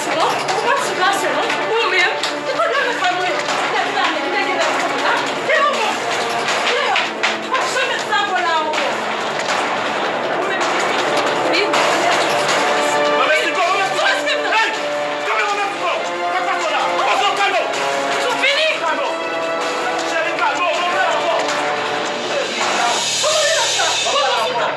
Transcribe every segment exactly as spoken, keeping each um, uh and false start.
Non, ou pa sou plasyon, non. Ou menm, ou pa dwe met pa mwen. Kite vin ale, kite gen lè konn la. Deyò, deyò. Ou pa janm met sa bò la ankò. Ou menm. Wi. Mwen mèsi, mwen mèsi. Ou mèsi, non. Hey! Kanpe mwen mèsi, non. Mwen pa la. Poze w, kalme w. Ou fini? Kalme w. Cheri, kalme w, mwen mèsi ankò. Kòman li la sa? Kòman li la sa?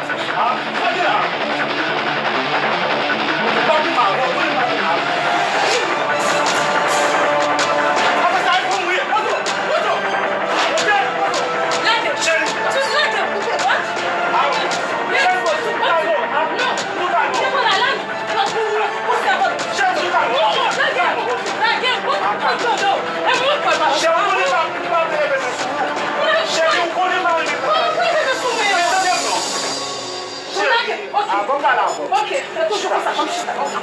Cheri, ou konnen m pa renmen travay. Ou lage, ok. Ah, bon, pa la, bon. Ok, fè toujou konsa, kòm chita, ok.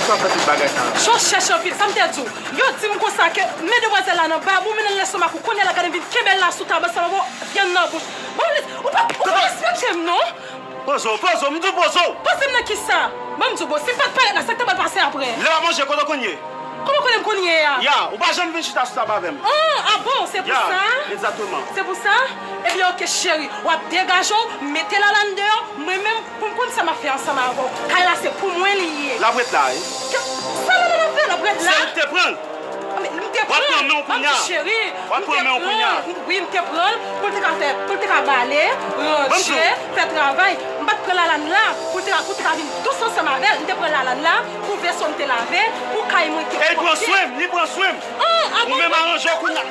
Sa fè tout bagay sa. Chò chèch anpil, sa m te di w. Yo di m konsa ke men demwazèl la nan ba, bon, mennen l lestomak ou, kounye a la gade m vin kenbe l la sou tab ansanm avè w, vyann nan bouch. Bon, ou pa, ou pa respekte m, non. Poze w, poze w, m di w poze w! Poze m nan kisa? Ban m di w, bon, si m pa t parèt la, sa k ta pral pase apre? Lè w ap manje, kote w konn ye? Kòman w konnen m konn ye a? Ya, ou pa janm vin chita sou tab avè m. Ah, ah bon, se pou sa? Ya, egzakteman. Se pou sa? Ebyen, oke, cheri, w ap degaje w, mete Lalane deyò, mwen menm, pou m konn sa m ap fè ansanm avè w. Kay la, se pou mwen li ye. L ap ret la, wi. Sa Lalane ap fè? L ap ret la? Se ou k te pran l. M te pran l, m di cheri, m te pran l, wi, m te pran l pou l te ka fè, pou l te ka bale, ranje, fè travay. M pa t pran Lalane la pou l te ka, pou l te ka vin dous ansanm avè l. M te pran Lalane la pou vèso m te lave, pou kay mwen te pwòpte. E l pran swen m, li pran swen m. Ou menm aranje w kounye a.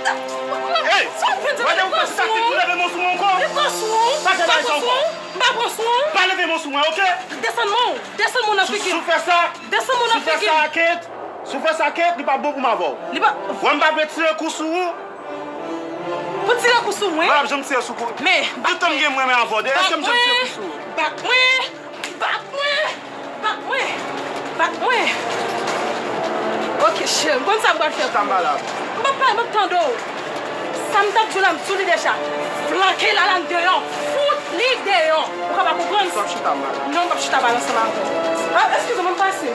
Ey, mwen te ou fè taktik pou leve men w sou mwen ankò. Li pran swen w. Pa fè bagay sa ankò. M pa pran swen w. Pa leve men w sou mwen, oke? Desann men w, desann men w nan figi m. Si w fè sa, desann men w nan figi m. Si w fè sa, Kate, Si w fè sa, Kate, li p ap bon pou m avè w. Li pa. Wè m p ap retire kou sou ou. Pou tire kou sou mwen? Mwen p ap janm tire sou kou. Men, bat mwen. Tout tan m gen mwen, men avè w. Èske m janm tire kou sou ou? Bat mwen! Bat mwen! Bat mwen! Bat mwen! Ok, cheri, m konn sa m pral fè pou ou. Chita m pale avè w. M p ap pale, m ap tande w. Sa m t ap di w la, m di w li deja. Flanke Lalane deyò. Fout li deyò. Ou ka pa konprann? Chita m pale. Non, m p ap chita pale ansanm avè w. Ah, eskize m, m pase.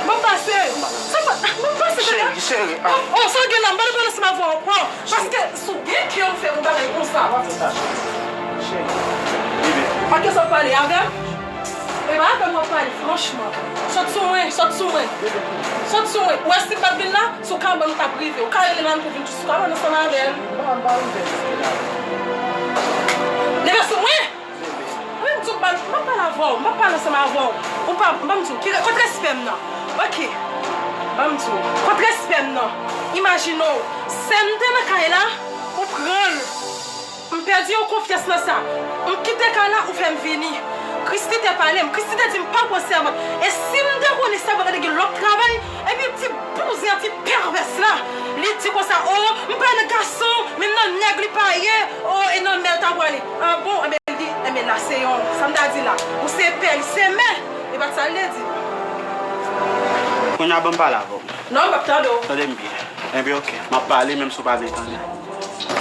Ban m pase. Sa pa, ban m pase, tande. Cheri, cheri, ah. Oh, oh, sa w gen la, m pa vle pale ansanm avè w ankò. Paske si w gen kè w fè yon bagay konsa. Cheri. Bebe. Pa kesyon w pale avè m. E pa avè m w ap pale, franchman. Sot sou mwen, sot sou mwen. Sot sou mwen. Ou wè si m pa t vin la, sou kabann m t ap rive. Ou ka rele Lalane pou vin sou kabann ansanm avè l. Leve sou mwen! Wi, m di w, m ap pale avè w, m ap pale ansanm avè w. Ou pa, ban m di w, ki, kot respè m nan? Ok. Ban m di w, kot respè m nan? Imajine w, sè m te nan kay la, ou pran l. M pèdi yon konfyans nan sa. M kite kay la, ou fè m vini. Christy te pale m, Christy te di m pa pran sèvant. E si m te konnen sèvant la te gen lòt travay, epi ti bouzen an, ti pèvès la, li di konsa, oh, m pa nan gason, men nan nèg li pa ye, oh, e nan mè l ta prale. Ah bon, enben, li di, enben, la se yon, sa m ta di la, ou se pè, li se mè, e pa t sa l te di. Kounye a, ban m pale avè w. Non, m p ap tande w. Tande m byen. Enben, oke, m ap pale, menm si w pa vle tande.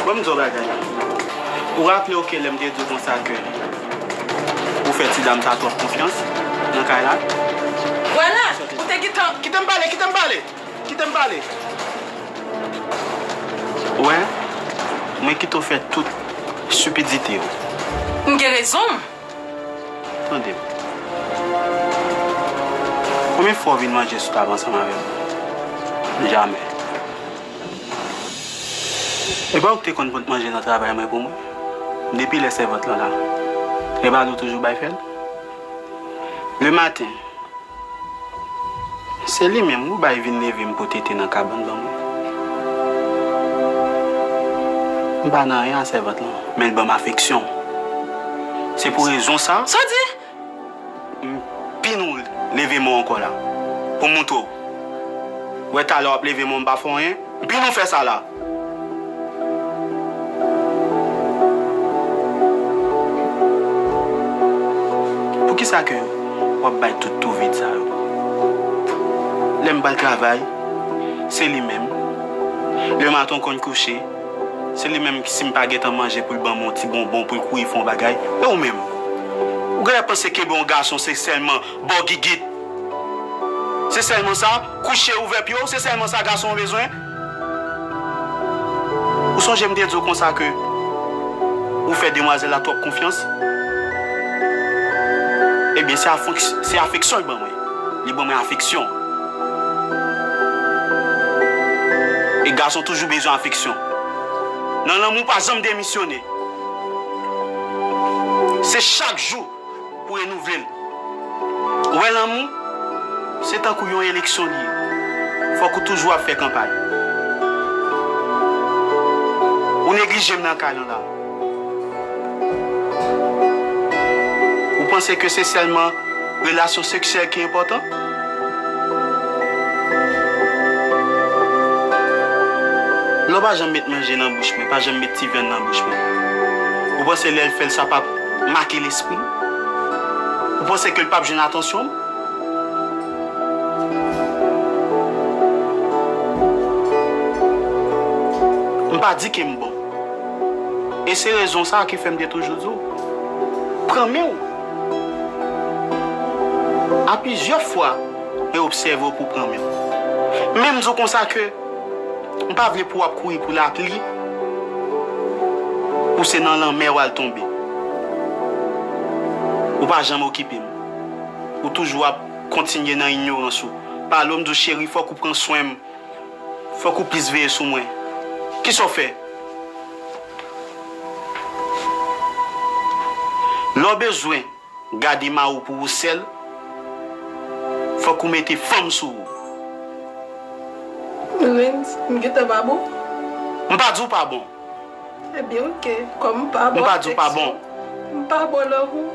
Bon, m di w bagay. Ou raple w ke lè m te di w konsa ke ou fè ti dam sa twòp konfyans nan kay la? Vwala, ou te gentan. Kite m pale, kite m pale! Kite m pale. Ou wè, mwen kite w fè tout estipidite yo. M gen rezon m. Tande m. Konbyen fwa w vin manje sou tab ansanm avè m? Jamè. E pa ou ki te konn pot manje nan travay mwen pou mwen? Depi lè sèvant lan la, e pa nou toujou bay fè l? Lematen, se li menm ou bay vin leve m pou tete nan kabann ban mwen. M pa nan anyen a sèvant lan, men l ban m afeksyon. Se pou rezon sa. Sa w di? M pini w leve men w ankò la, pou m montre w. Wè talè w ap leve men w, m pa fè w anyen. M pini w fè sa la. Poukisa ke w ap bay tout tou vid sa yo? Lè m pral travay, se li menm. Lè maten w konn kouche, se li menm ki, si m pa gentan manje, pou l ban m yon ti bonbon, pou l kouri fè yon bagay. E ou menm? Ou genlè panse kenbe yon gason se sèlman ba w gigit? Se sèlman sa? Kouche, ouvè pye w, se sèlman sa gason yo bezwen? Ou sonje m te di w konsa ke ou fè demwazèl la twòp konfyans? Ebyen, se afek-, se afeksyon l ban mwen. Li ban mwen afeksyon. E gason toujou bezwen afeksyon. Nan lanmou, pa janm demisyone. Se chak jou pou renouvle l. Ou wè lanmou, se tankou yon eleksyon li ye. Fòk ou toujou ap fè kanpay. Ou neglije m nan kay lan la. Ou panse ke se sèlman relasyon seksyèl ki enpòtan? Lè w pa janm met manje nan bouch mwen, pa janm met ti vyann nan bouch mwen, ou panse lè l fè l sa p ap make lespri m? Ou panse ke l p ap jwenn atansyon m? M pa di ke m bon. E se rezon sa a ki fè m te toujou di w, pran men w. A plizyè fwa, mwen obsève w pou pran men w. Men m di w konsa ke m pa vle pou w ap kouri pou lapli, pou se nan lanmè w al tonbe. Ou pa janm okipe m. Ou toujou ap kontinye nan inyorans ou. Pale w, m di w, cheri, fòk ou pran swen m. Fòk ou plis veye sou mwen. Kisa w fè? Lè w bezwen gade mari w pou ou sèl, fòk ou mete fanm sou ou. Rens, m gentan pa bon? M pa di w pa bon. Ebyen, oke. Kòm m pa bon, m pa di w pa bon. M pa bon, love ou,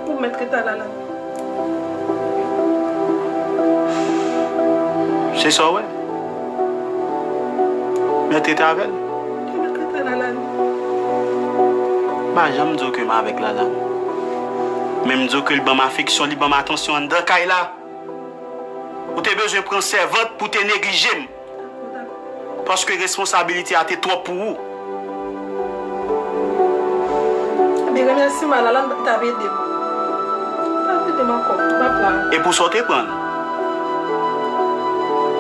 ou mèt ret al Lalane. Se sa w wè? Mèt ret avè l. Ou mèt ret al Lalane. M pa janm di w ke m avèk Lalane. Men m di w ke l ban m afeksyon, li ban m atansyon anndan kay la. Ou te bezwen pran sèvant pou te neglije m. Paske responsabilite a te twòp pou ou. Ebyen, remèsiman, Lalane t ap ede m. T ap ede m ankò. M p ap la. E pou sa w te pran l?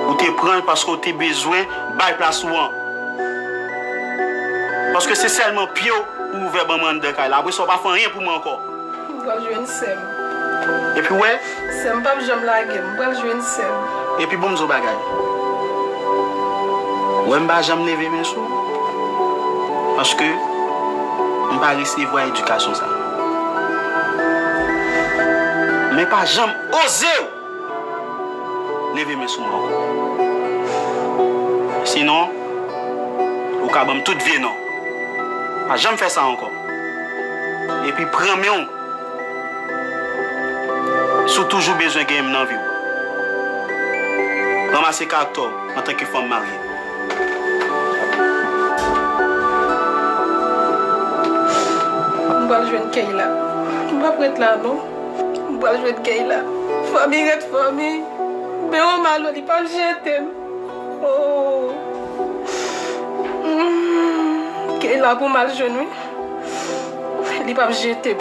Ou te pran l paske w te bezwen bay plas ou an. Paske se sèlman pye w ou ouvè ban mwen anndan kay la. Apre sa, w pa fè anyen pou mwen ankò. M pral jwenn sè m. Epi w wè? Sè m p ap janm lage m. M pral jwenn sè m. Epi bon, m di w bagay. W wè, m pa janm leve men sou ou. Paske m pa resevwa edikasyon sa. Men pa janm oze w leve men sou mwen ankò. Sinon, ou ka ban m tout vye non. Pa janm fè sa ankò. Epi pran men w. Si w toujou bezwen genyen m nan vi w, ranmase karaktè w antanke fanm marye. M pral jwenn Keyla. M p ap ret la non. M pral jwenn Keyla. Fanmi ret fanmi. Men yon Malo, li p ap jete m. Oh. Mm. Keyla pou m al jwenn, wi. Li p ap jete m.